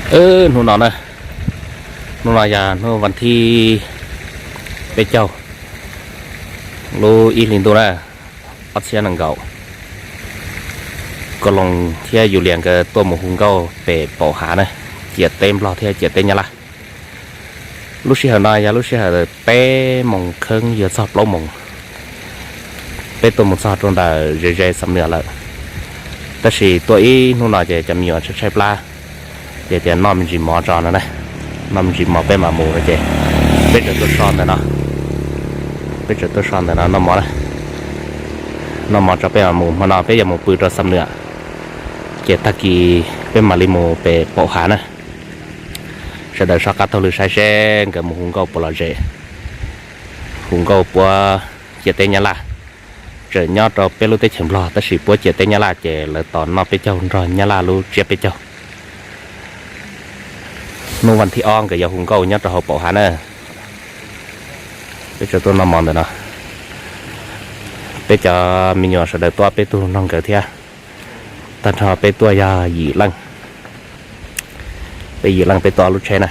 Hnub no na, hnub no yog hnub vas thib peb caug lub ib hlis ntuj na, ob txhiab nees nkaum. Koj Loos thiab Yus Lias nkawd tuaj mus hu nkauj pem Paum Hav na, ciam teb Nplog thiab ciam teb Nyab Laj. Lub sij hawm no yog lub sij hawm peb moos kheeb yuav txog plaub moos. Peb tuaj mus txog rau ntawm ze ze Xam Nuam lawm, tab sis tuaj ib hnub no ces cov me nyuam tshaib tshaib plab, ces tias noj me ntsis mov tso no na, noj me ntsis mov peb mam mus no ces peb tseem tuaj so ntawm no, peb tseem tuaj so ntawm no noj mov na, noj mov tso peb mam mus. Hmo no peb yuav mus pw rau Xam Nuam, ces tag kis peb mam li mus pem Paum Hav na. Sawv daws soj qab taug lw saib seb nkawd mus hu nkauj puas lom zem, hu nkauj puab ciam teb Nyab Laj. Tseem nyob rau peb lub teb chaws Nplog tab sis puab ciam teb Nyab Laj ces lawv tos noj peb caug nrog Nyab Laj lub tsiab peb caug. Hnub vas thib ob nkawd yuav hu nkauj nyob rau hauv Paum Hav na. Peb tseem tuaj noj mov ntawm no, peb cov me nyuam sawv daws tuaj peb tug nrog nkawd thiab. Tag nrho peb tuaj yog yim leej, peb yim leej peb tuaj ob lub tsheb na.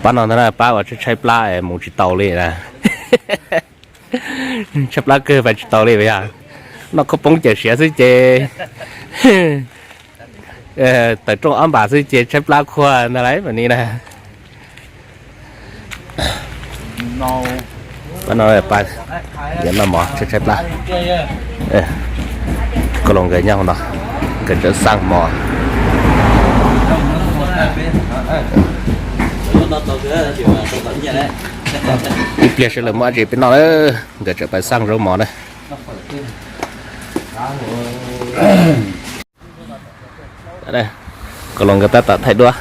Pab no ntag na, pab uas tshaib tshaib plab es mus tsis tau li na. Tshaib plab kawg pais tsis tau li yog, noj khaub poob cawm siav xwb ces tawm rooj ob npam xwb ces tshaib plab khuag ntag lauj mas ni na. Pab no, yuav noj mov tshaib tshaib plab. Koj Loos nkawd nyob hauv no, nkawd tseem xaj mov. Ib pliag seb lawv muab dab tsi peb noj na, nkawd tseem pais xaj zaub mov na. Koj Loos nkawd tab tom thaij duab,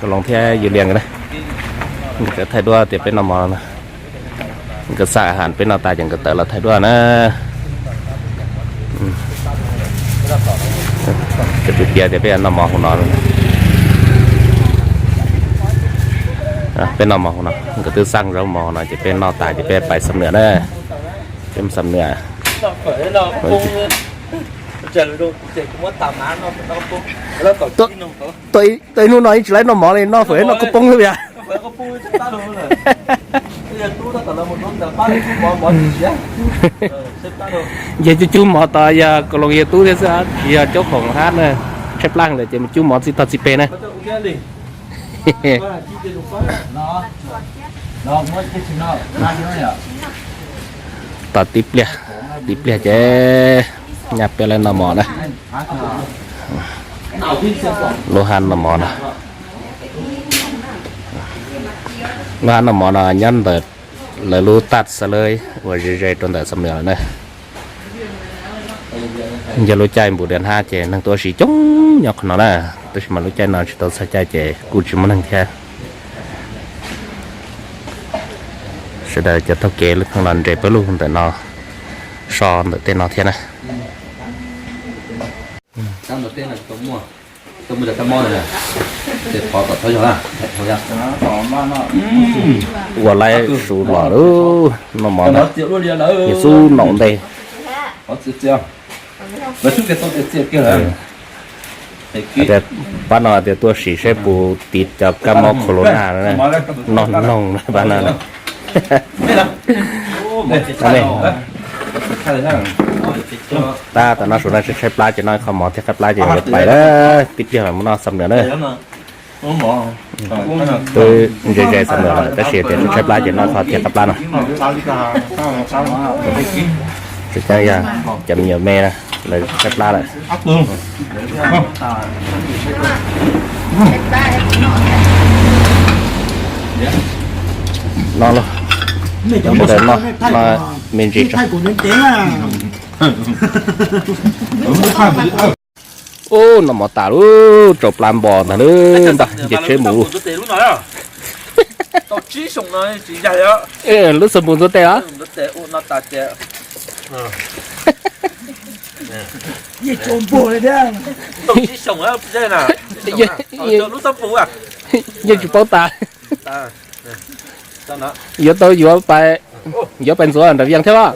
Koj Loos thiab Yus Lias nkawd na, nkawd thaij duab tias peb noj mov no, nkawd xaj has peb noj tas ces nkawd tawm los thaij duab na. Piav tias peb noj mov hauv no, peb noj mov hauv no, nkawd twb xaj zaub mov hauv no ces peb noj tas ces peb pais Xam Nuam na, peb Xam Nuam. Tuaj ib hnub no yeej tsis laib noj mov li, noj fawm noj khaub poob xwb yog. Yog cub cub mov tos yog Koj Loos yawg tub thiab xwb, tsis yog caub khoom hab na, tshaib plab lawm ces mus cub mov txij tog txij peg na. Tos tib pliag, tib pliag ces nyaj peb laib noj mov na. Lub hab noj mov no, lub hab noj mov no nyob ntawm lawv lub taj xa lawb uas ze ze rau ntawm Xam Nuam lawm na. Yog lub caij npus dias hnab ces neeg tuaj ua si coob nyob qhov no na, tab sis mas lub caij no tsis tau txog caij ces kuj tsis muaj neeg thiab. Sawv daws cov taug kev los nres pawg lug ntawm no, so ntawm tej no thiab na. Ua laib su los lawm, noj mov na, nws xub naum ntej. Pab no tias tuaj sim seb puas tiv cov kab mob corona, noj noog pab no. Tab tom noj su no tshaib tshaib plab ces noj ib qho mov thiab qaib plab ces yuav pais lawm, tib pliag mam mus noj Xam Nuam na. Twb ze ze Xam Nuam lawm tab sis tias tshaib plab ces noj qho thiab qaib plab no. Tseem ceeb yog cov me nyuam me na, lawv tshaib plab lawm. Noj lauj, sawv daws noj, noj me ntsis tso. Ub, noj mov tas lub, tsau plab npo ntag lub, npaj nce tsheb mus. Lub xab npus ntxuav tes os. Yeej tsis paub tas. Yuav tau yuav pais, yuav pais ntxuav nram Vias thiab los?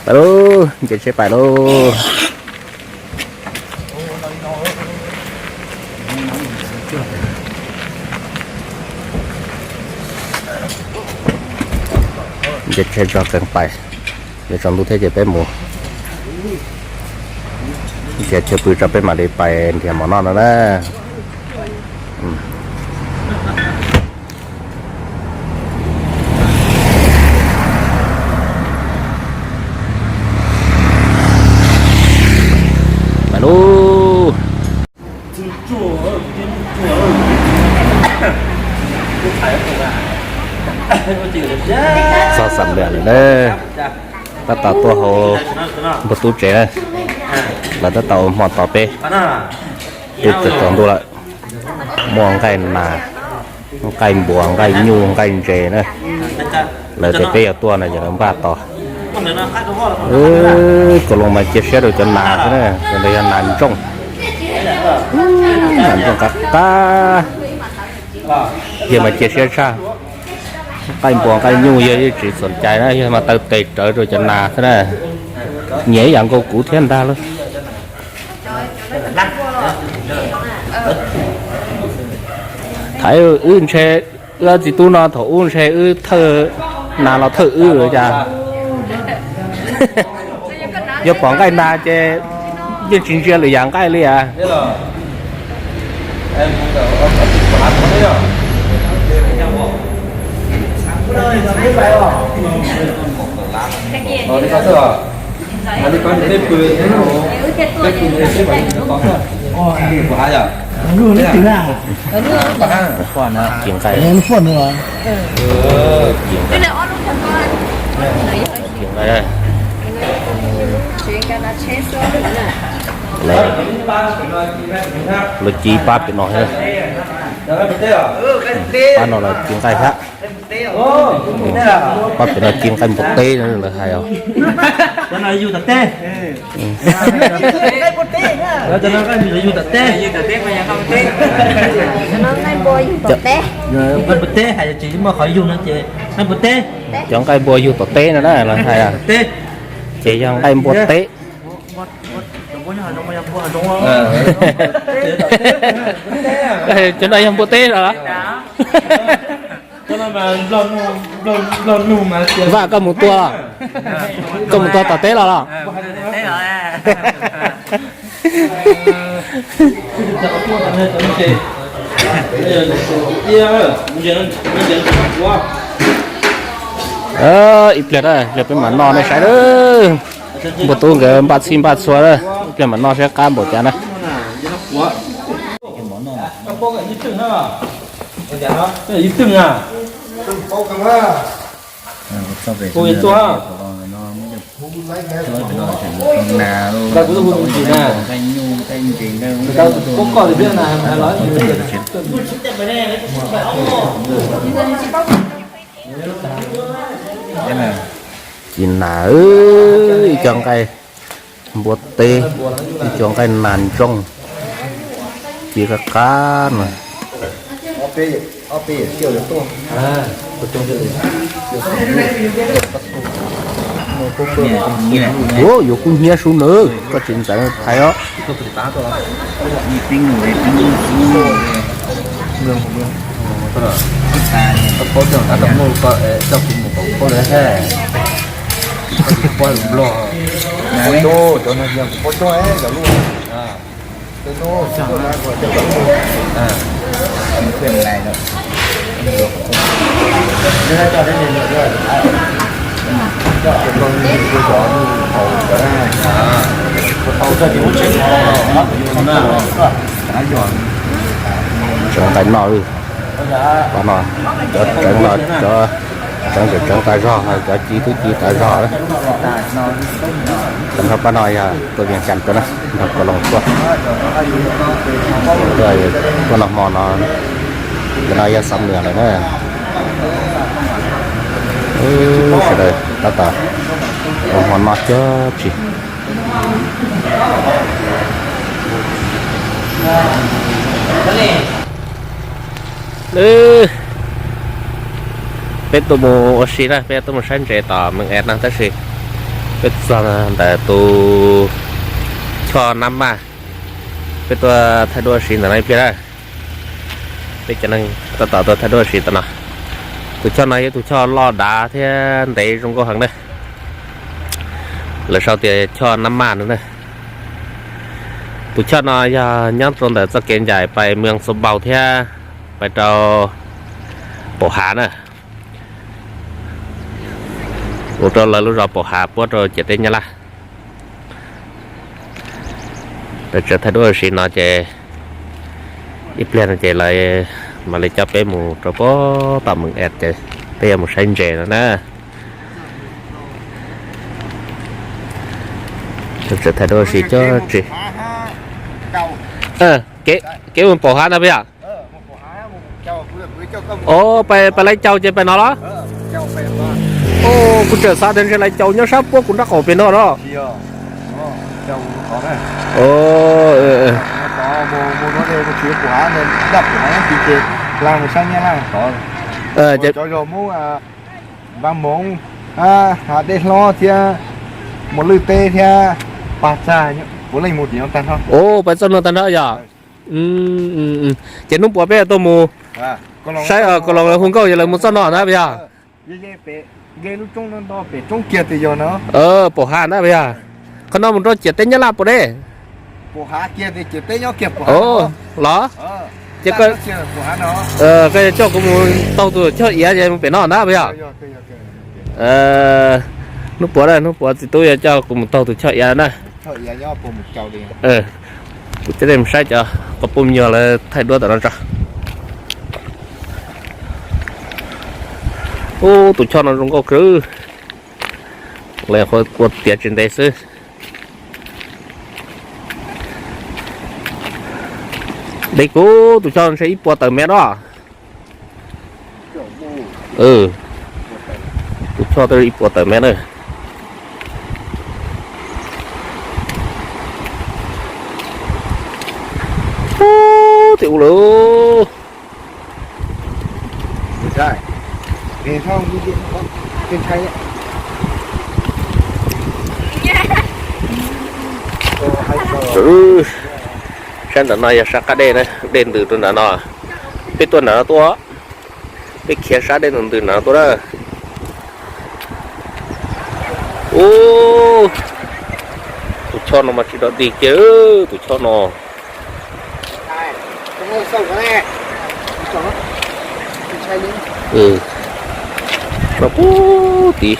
Pais lauj, nce tsheb pais lauj. Nce tsheb tso tsees pais, yuav tsaus ntuj thiab ces peb mus nrhiav chaw pw tso peb mam li pais nrhiav mov noj no na. Pais lauj. Txog xam liam lawm na, tab tom tuaj hauv npawg tub tsev na, lawv tab tom ua hmo tos peb, twb tsaus ntuj lawm. Muaj nqaij nas, nqaij npua, nqaij nyuj, nqaij ntses na. Lawv tias peb yuav tuaj no ces lawv npaj tos. Kaus Loos mas cia siab rau cov nas xwb na, cov ntawd yog nas ntsooj, nas ntsooj qab qab. Yog mas cia siab tshaj. Nqaij npua nqaij nyuj yog yeej tsis xom cai na, yog mas taw tes rawv rau cov nas xwb na. Nyiam ib yam nkaus kuv thiab ntag lauj. Thaiv wb ntshe, wb ob txiv tub no thaum ub ntshe wb thawj nas los thawj wb lawm cas. Yog pom nqaij nas ces yeej tsis ntsia lwm yam nqaij li as. Ci nqaij, ci nqaij, ci nqaij. Lawv ci pab pem no thiab. Pab no los ci nqaij thiab. Pab pem no ci nqaij npua teb na lawv hais os. Nqaij npua yug tom teb. Cov nqaij npua yug tom teb no na lawv hais, ces yog nqaij npua teb. Cov no yog npua teb los? Vaj, koj mus tua, koj mus tua tom teb los los? Ib pliag, ib pliag peb mam noj nej saib. Npua tub nkawd npaj txhij npaj txhua, ib pliag mam noj saib qab npaum cas na. Ci nas, ib co nqaij npua teb, ib co nqaij nas ntsooj, ci qab qab no. Ua yuav kub hnyiab sub nawb, koj tsis ntxeev thaiv os. Tseev nqaij noj, pab no cov tseev no, cov tseev tseem tseev tas zog, cov ci twb ci tas zog. Nrog pab no yog tuaj Vias Cas tuaj na, nrog Kaus Loos tuaj. Tuaj noj hmo no, cov no yog xav mws lawm na. Sawv daws tab tom ua hmo noj cog tsis. Peb Peb tuaj mus ua si na, peb tuaj mus saib ntses tom Meeg Ed no tab sis peb txog ntawm tus choj Nab Maj, peb tuaj thaij duab ua si ntawm no ib pliag na. Peb cov neeg tab tom tuaj thaij duab ua si tom no. Tus choj no yog tus choj loj dav thiab ntev zoo nkauj heev na. Lawv sau tias choj Nab Maj no na. Tus choj no yog nyob rau ntawm txoj kev ncaim pais Meeg Xus Npaus thiab pais rau Paum Hav na, mus rau lawv lub zos Paum Hav puab rau ciam teb Nyab Laj. Lawv tseem thaij duab ua si no ces ib pliag no ces lawv mam li coj peb mus rau puag tom Meeg Ed ces peb yuav mus saib ntses no na. Tseem thaij duab ua si cov tsis. Kev mus Paum Hav ntag puas yog? Os, pais Lais Caus ces pais no los? Os, kuv tseem xav tias ntshe Lais Caus nyob sab puab kuv nrab qaum pem no los. Npab Moov, Hav Dej Hlob thiab Muas Lwj Teb thiab Pag Tsag, puav leej mus tim no tag nrho. Os, pais txoj no tag nrho yog? Ces hnub puav peb tuaj mus saib Kaus Loos hu nkauj ces lawv mus txoj no ntag puas yog? Paum Hav ntag puas yog? Qhov no mus rau ciam teb Nyab Laj puas deb? Los? Ces koj yuav coj kuv mus taug tus choj iav ces mus pem no ntag puas yog? Hnub puav, hnub puav txiv tub yuav coj kuv mus taug tus choj iav na. Kuv coj nej mus saib cov quas puj me nyuam lawv thaij duab tom no tso. Ub, tus choj no zoo nkauj kawg. Lawv ua tiav tsis ntev xwb. Deb kub, tus choj ntshe ib puas tawm mev no. Tus choj twb ib puas tawm mev na. Ub, tim ub lawm. Sab ntawm no yog sab qab dej na, dej ntws rau ntawm no. Peb tuaj ntawm no tuaj, peb khiav sab dej ntws ntws ntawm no tuaj na. Ub, tus choj no mas tsis dog dig kiag, tus choj no. Rau puag tid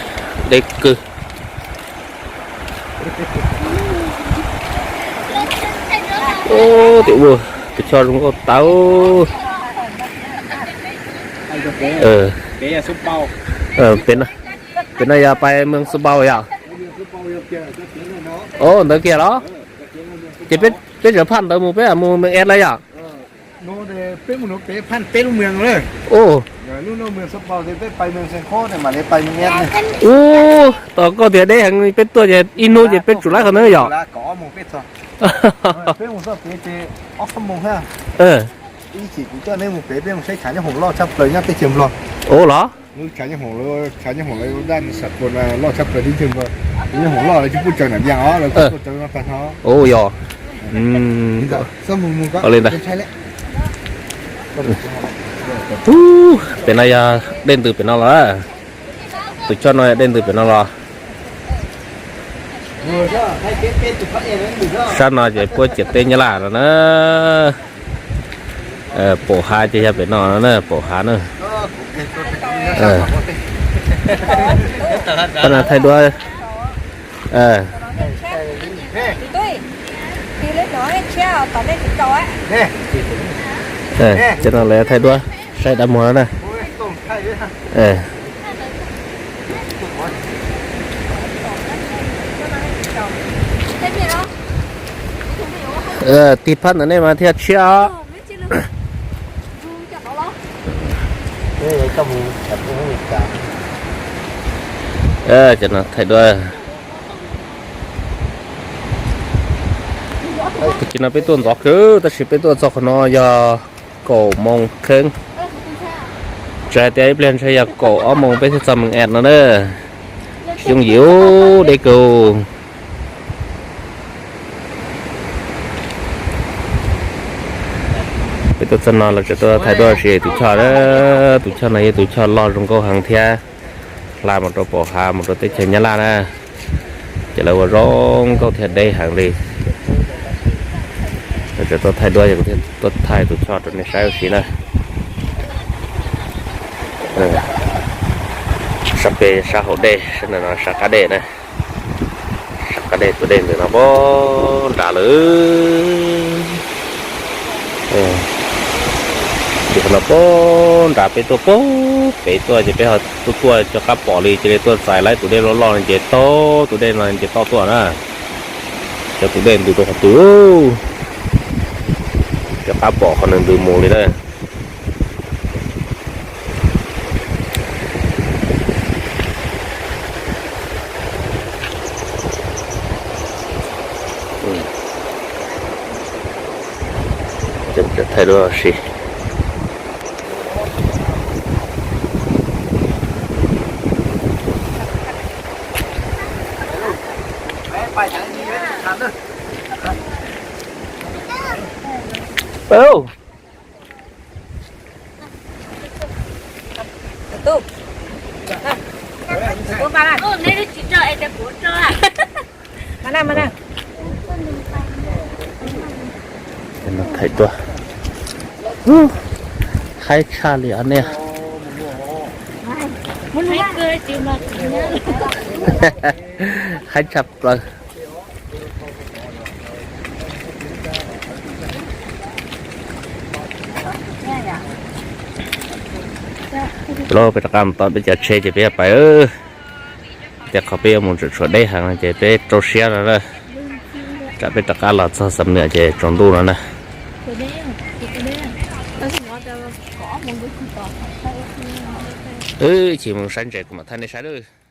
deb kawg. Ub, tim ub tus choj zoo nkauj tag. Pem no yog pais Meeg Xus Npaus yom? Ub, ntawd kiag los? Ces peb tseem phaj ntawd mus, peb mus Meeg Ed lawm yom? Ub, tos koj tias deb heev peb tuaj ces ib hnub ces peb tsum laib qhov ntawd yom? Ub los? Ub, yog li ntawd. Ub, pem no yog dej ntws pem no los. Tus choj no yog dej ntws pem no los. Sab no ces puab ciam teb Nyab Laj no na. Paum Hav ces yog pem no na, Paum Hav na. Thaij duab. Cov no lawv thaij duab saib dab muag no na. Tig phab ntawm nej mas thiaj tshiab. Cov no thaij duab. Tag kis no peb tuaj ntxov kawg tab sis peb tuaj txog qhov no yog kaum moos kheeb. Raws tias ib pliag ntshe yog kaum ob moos peb thiaj txog Mees As no na. Yooj yim deb kawg. Peb tuaj txog no lawv tseem tuaj thaij duab ua si tus choj na. Tus choj no yog tus choj loj zoo nkauj heev thiab hla mus rau pem hav mus rau teb chaws Nyab Laj na. Ces lawv ua zoo nkauj thiab deb heev li. Lawv tseem tuaj thaij duab ces kuv thiaj tuaj thaij tus choj rau nej saib ua si na. Sab pem sab hauv dej, sab ntawm no sab qab dej na. Sab qab dej tus dej ntawm no poob nrad lawm. Ces qhov no poob nrad peb tuaj poob pem tuaj ces peb ho tuaj tuaj cov qab pom li cia li tuaj txais lawm tus dej loj loj no ces tau tus dej no ces tau tuaj na. Cov tus dej ntws rau qhov twg, cov qab pom qhov nws ntws mus li na. Thaij duab ua si. Thaij duab, haib tshaj li os nej. Haib tshaj plaws. Peb rov qab mus tod peb cov tsheb ces peb yuav pais. Tias qhov peb yuav mus tseem tshuav deb heev no ces peb rau siab no na. Tsam peb rov qab los txog Xam Nuas ces tsaus ntuj no na. Wb chim mus saib ntses kuv mam thaij nej saib lawm.